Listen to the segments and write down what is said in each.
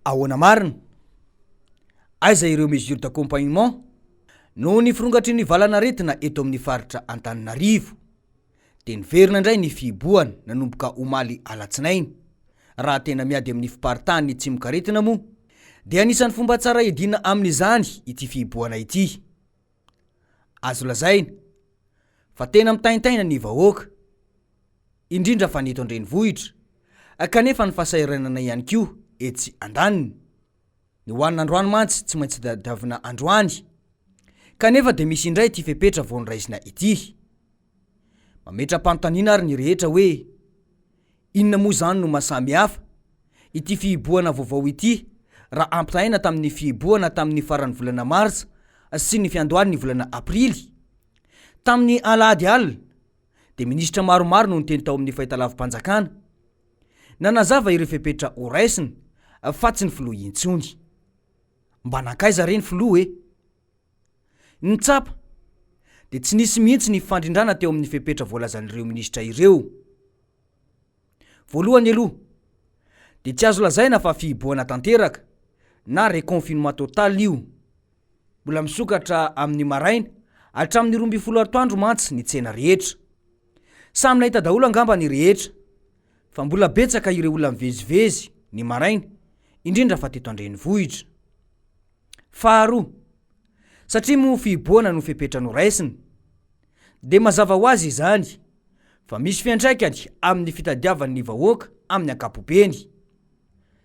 Ahoana marina? Aiza ireo mesures d'accompagnement noho ny firongatry ny valan'aretina eto amin'ny faritra Antananarivo? Dia niverina indray ny fihibohana nanomboka omaly alatsinainy. Raha tena miady amin'ny fiparitahan'ny tsimokaretina moa dia anisan'ny fomba tsara hiadiana amin'izany ity fihibohana ity. Azo lazaina fa tena mitaintaina ny vahoaka, indrindra fa ny eto an-drenivohitra, kanefa ny fahasahiranana ihany koa etsy andaniny. Ny hohanina androany mantsy tsy maintsy tadiavina androany, kanefa dia misy indray ity fepetra vao noraisina ity. Mametra-panontaniana ary ny rehetra hoe, inona moa izany no maha samy hafa ity fihibohana vaovao ity raha ampitahaina tamin'ny fihibohana tamin'ny faran'ny volana marsa sy ny fiandohan'ny volana aprily? Tamin'ny alahady alina dia minisitra maromaro no niteny tao amin'ny fahitalavi-panjakana nanazava ireo fepetra horaisina fa tsy ny filoha intsony. Mba nankaiza re ny filoha e? Ny tsapa dia tsy nisy mihitsy ny fandrindrana teo amin'ny fepetra voalazan'ireo minisitra ireo. Voalohany aloha dia tsy azo lazaina fa fihibohana tanteraka na reconfinement total io. Mbola misokatra amin'ny maraina hatramin'ny 12 atoandro mantsy ny tsena rehetra. Samy nahita daholo angamba ny rehetra fa mbola betsaka ireo olona mivezivezy ny maraina, indrindra fa teto an-drenivohitra. Faharoa, satria moa fihibohana no fepetra noraisina, dia mazava ho azy izany fa misy fiantraikany amin'ny fitadiavan'ny vahoaka amin'ny ankapobeny.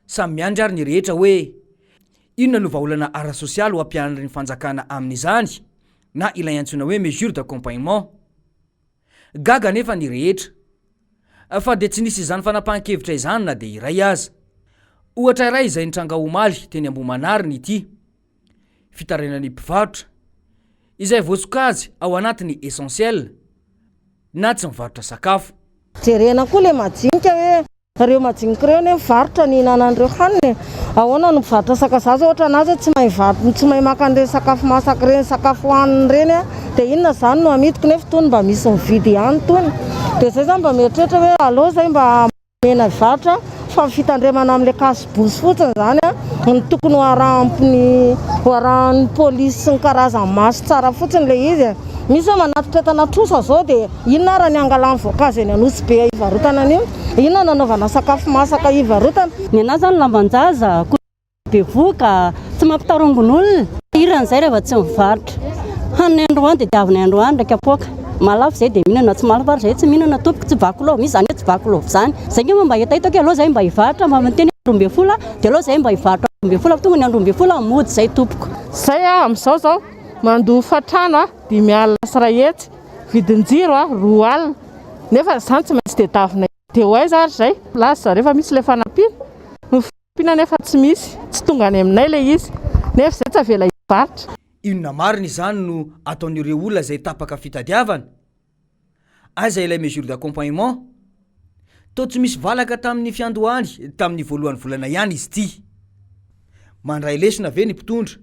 Samy miandry ary ny rehetra hoe inona no vahaolana ara-sosialy ho ampiharin'ny fanjakana amin'izany na ilay antsoina hoe mesure d'accompagnement. Gaga anefa ny rehetra fa dia tsy nisy izany fanapahan-kevitra izany na dia iray aza. Ohatra iray izay nitranga omaly teny Ambohimanarina ity fitarainan'ny mpivarotra izay voasokajy ao anatin'ny essentiel na tsy mivarotra sakafo. Jerena koa ilay majinika hoe Ireo majinika ireo anie mivarotra ny hihinanan'ireo hanina e! Ahoana no mivarotra saka za zao ohatra anah zao tsy mahay mivarotra tsy mahay maka an'ireny sakafo masaka ireny sakafo hohanina ireny aho dia inona izany no amidiko nefa itony mba misy mividy ihany itony dia zay zany mba mieritreritra hoe aleo zay mba omena hivarotra fa ny fitandremana amin'ilay cache bouche fotsiny izany no tokony ho arahan'ny ho arahan'ny polisy sy ny karazany maso tsara fotsiny ilay izy e! Misy hoe manatitra entana trosa zao dia inona ara ny hangalany voankazo eny Anosibe hivarotana an'io? Inona no anaovana sakafo masaka hivarotana? Ny anah zany lamban-jaza, bevohoka, tsy mampitarongon'olona. Sahirana izay rehefa tsy mivarotra. Hanina androany dia diavina androany ilay kapoaka. Mahalafo izay dia mihinana, tsy mahalafo ary izay tsy mihinana tompoko, tsy vaky lova mihitsy izany hoe tsy vaky lova izany. Izay angamba mba hetaheta hoe aleo izay mba hivarotra, mba miteny hoe 12 dia aleo izay mba hivarotra 12 fa tonga ny andro 12 aho mody izay tompoko. Izay aho amin'izao izao mandoa hofantrano aho 500, vidin-jiro aho 20, nefa izany tsy maintsy tedavina dia ho aiza ary izay? Milaza zareo fa misy ilay fanampiana, ny fanampiana nefa tsy misy, tsy tonga any aminay ilay izy, nefa izay tsy avela hivarotra. Inona marina izany no ataon'ireo olona izay tapaka fitadiavana? Aiza ilay mesure d'accompagnement? Toa tsy misy valaka tamin'ny fiandohany tamin'ny voalohan'ny volana ihany izy ity. Mandray lesona ve ny mpitondra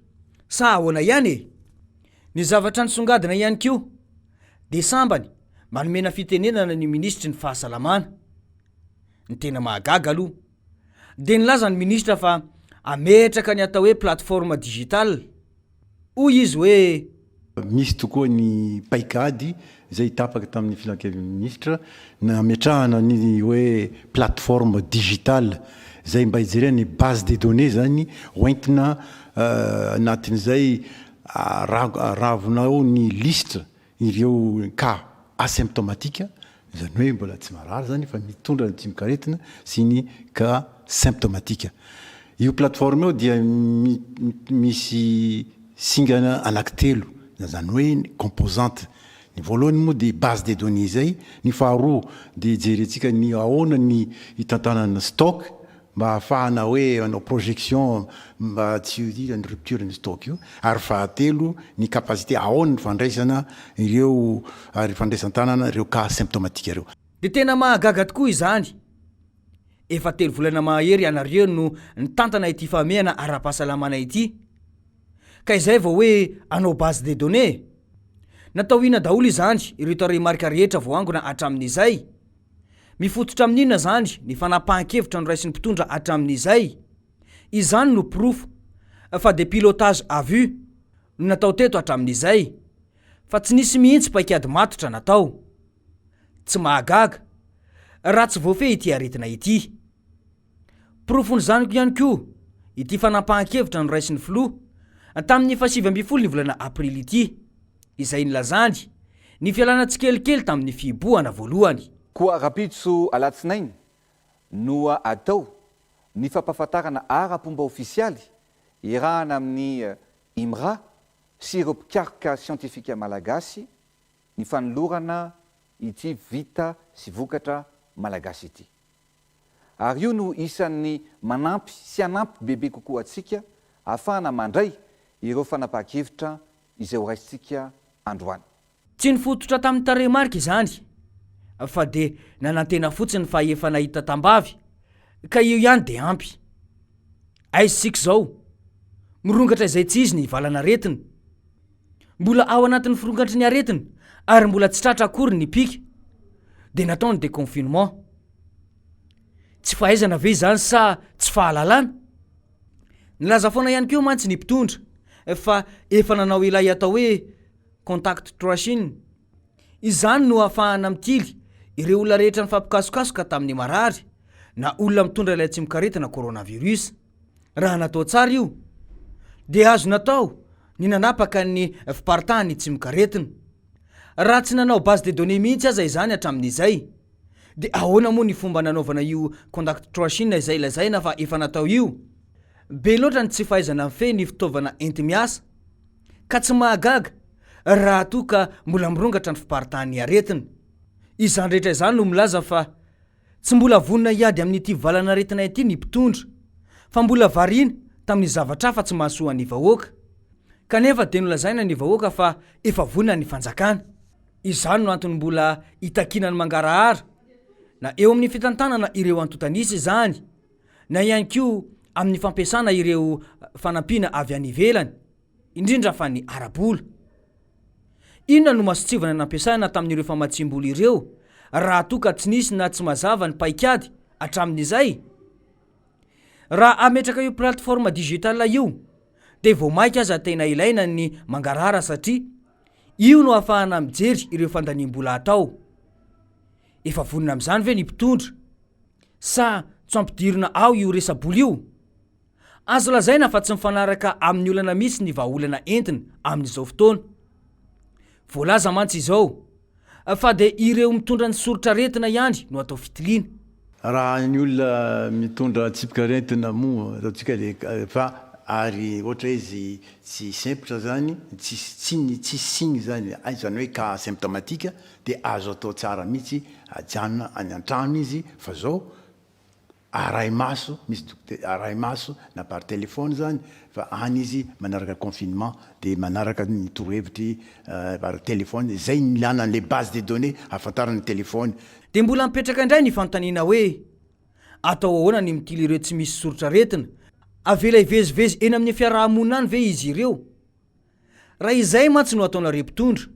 sa ahoana ihany e? Ny zavatra nisongadina ihany koa dia sambany mba nomena fitenenana ny minisitry ny fahasalamana. Ny tena mahagaga aloha dia nilaza ny minisitra fa hametraka ny atao hoe plateforme digitale. Hoy izy hoe. Misy tokoa ny paikady izay tapaka tamin'ny filankevin'ny minisitra nametrahana ny hoe plateforme digitale izay mba hijerena ny base de données izany hoentina anatin'izay aravona ao ny lisitra ireo cas asymptomatique, izany hoe mbola tsy marary izany fa mitondra ny tsimokaretina sy ny cas symptomatique. Io plateforme io dia misy singana anankitelo, izany hoe composante. Ny voalohany moa dia base de données izay, ny faharoa dia jerentsika ny ahoana ny hitantanana stock, Mba ahafahana hoe manao projection mba tsy ho ny rupture ny stock io, ary fahatelo ny capacité ahoana ny fandraisana ireo ary fandraisan-tanana ireo cas symptomatique ireo. Dia tena mahagaga tokoa izany. Efa telo volana mahery ianareo no nitantana ity fahamehana ara-pahasalamana ity. Ka izay vao hoe hanao base de données? Natao inona daholo izany ireo tarehimarika rehetra voaangona hatramin'izay? Mifototra amin'inona izany ny fanapahan-kevitra noraisin'ny mpitondra hatramin'izay? Izany no porofo fa dia pilotage à vue no natao teto hatramin'izay fa tsy nisy mihitsy paikady matotra natao. Tsy mahagaga raha tsy voafehy ity aretina ity. Porofon'izany ihany koa ity fanapahan-kevitra noraisin'ny filoha tamin'ny faha-19 ny volana aprily ity, izay nilazany ny fialana tsikelikely tamin'ny fihibohana voalohany. Koa rahampitso alatsinainy no atao ny fampahafantarana ara-pomba ofisialy iarahana amin'ny IMRA sy ireo mpikaroka siantifika malagasy ny fanolorana ity vita sy vokatra malagasy ity. Ary io no isan'ny manampy sy hanampy bebe kokoa antsika ahafahana mandray ireo fanapahan-kevitra izay horaisintsika androany. Tsy nifototra tamin'ny tarehimarika izany fa dia nanantena fotsiny fa efa nahita tambavy ka io ihany dia ampy. Aiza isika izao? Mirongatra izay tsy izy ny valan'aretina. Mbola ao anatin'ny firongatry ny aretina ary mbola tsy tratra akory ny pic dia natao ny déconfinement. Tsy fahaizana ve izany sa tsy fahalalana? Nilaza foana ihany koa mantsy ny mpitondra fa efa nanao ilay atao hoe contact tracing. Izany no ahafahana mitily ireo olona rehetra nifampikasokasoka tamin'ny marary na olona mitondra ilay tsimokaretina coronavirus. Raha natao tsara io dia azo natao ny nanapaka ny fiparitahan'ny tsimokaretina. Raha tsy nanao base de données mihitsy aza izany hatramin'izay dia ahoana moa ny fomba nanaovana io contact tracing izay lazaina fa efa natao io? Be loatra ny tsy fahaizana mifehy ny fitaovana enti-miasa ka tsy mahagaga raha toa ka mbola mirongatra ny fiparitahan'ny aretina. Izany rehetra izany no milaza fa Tsy mbola vonona hiady amin'ity valan'aretina ity ny mpitondra, fa mbola variana tamin'ny zavatra hafa tsy mahasoa ny vahoaka. Kanefa dia nolazaina ny vahoaka fa efa vonona ny fanjakana. Izany no antony mbola itakiana ny mangarahara, na eo amin'ny fitantanana ireo antontan'isa izany, na ihany koa amin'ny fampiasana ireo fanampiana avy any ivelany. indrindra fa ny ara-bola. Inona no masontsivana nampiasaina tamin'ireo famatsiam-bola ireo raha toa ka tsy nisy na tsy mazava ny paikady hatramin'izay? Raha hametraka io plateforme digital io dia vao mainka aza tena ilaina ny mangarahara satria io no ahafahana mijery ireo fandaniam-bola atao. Efa vonona amin'izany ve ny mpitondra sa tsy ampidirina ao io resa-bola io? Azo lazaina fa tsy mifanaraka amin'ny olana misy ny vahaolana entina amin'izao fotoana. Voalaza mantsy izao fa dia ireo mitondra ny soritr'aretina ihany no atao fitiliana. Raha ny olona mitondra tsipikaretina moa ataontsika le fa ary ohatra izy tsy sempotra zany, tsisy tsiny tsisy signe zany, izany hoe cas asymptomatique dia azo atao tsara mihitsy ajanona any an-trano izy fa zao Arahi-maso, misy dokotera arahi-maso na par téléphone zany fa any izy manaraka confinement de manaraka ny torohevitry par téléphone, zay ny ilana an'le base de données ahafantarana ny téléphone. Dia mbola mipetraka indray ny fanontaniana hoe, atao ahoana ny mitily ireo tsy misy soritr'aretina? Avela hivezivezy eny amin'ny fiaraha-monina any ve izy ireo? Raha izay mantsy no ataonareo mpitondra,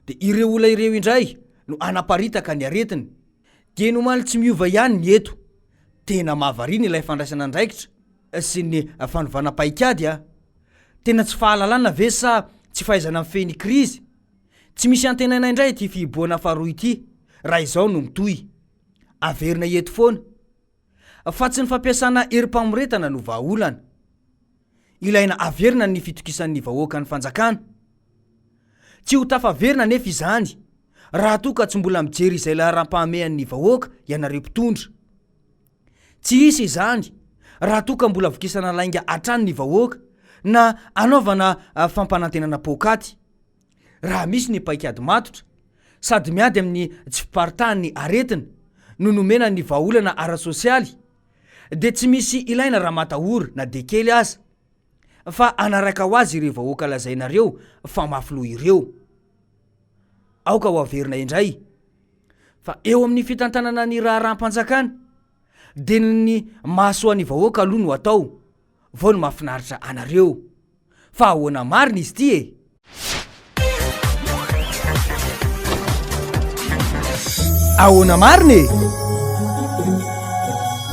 dia ireo olona ireo indray no hanaparitaka ny aretina. Dieny omaly tsy miova ihany ny eto. Tena mahavariana ilay fandraisana andraikitra sy ny fanovana paikady a! Tena tsy fahalalana ve sa tsy fahaizana mifehy ny krizy? Tsy misy antenaina indray ity fihibohana faharoa ity raha izao no mitohy. Averina eto foana. Fa tsy ny fampiasana herim-pamoretana no vahaolana. Ilaina averina ny fitokisan'ny vahoaka ny fanjakana. Tsy ho tafaverina anefa izany raha toa ka tsy mbola mijery izay laharam-pahamehan'ny vahoaka ianareo mpitondra. Tsy hisy izany raha toa ka mbola vokisana lainga hatrany ny vahoaka na anaovana fampanantenana poakaty. Raha misy ny paikady matotra sady miady amin'ny tsy fiparitahan'ny aretina no nomena ny vahaolana ara-sosialy dia tsy misy ilaina ramatahora na dia kely aza fa hanaraka ho azy ireo vahoaka lazainareo fa mafy loha ireo. Aoka ho averina indray fa eo amin'ny fitantanana ny raharaham-panjakana dia ny mahasoa ny vahoaka aloha no atao vao ny mahafinaritra anareo. Fa ahoana marina izy ity e? Ahoana marina e?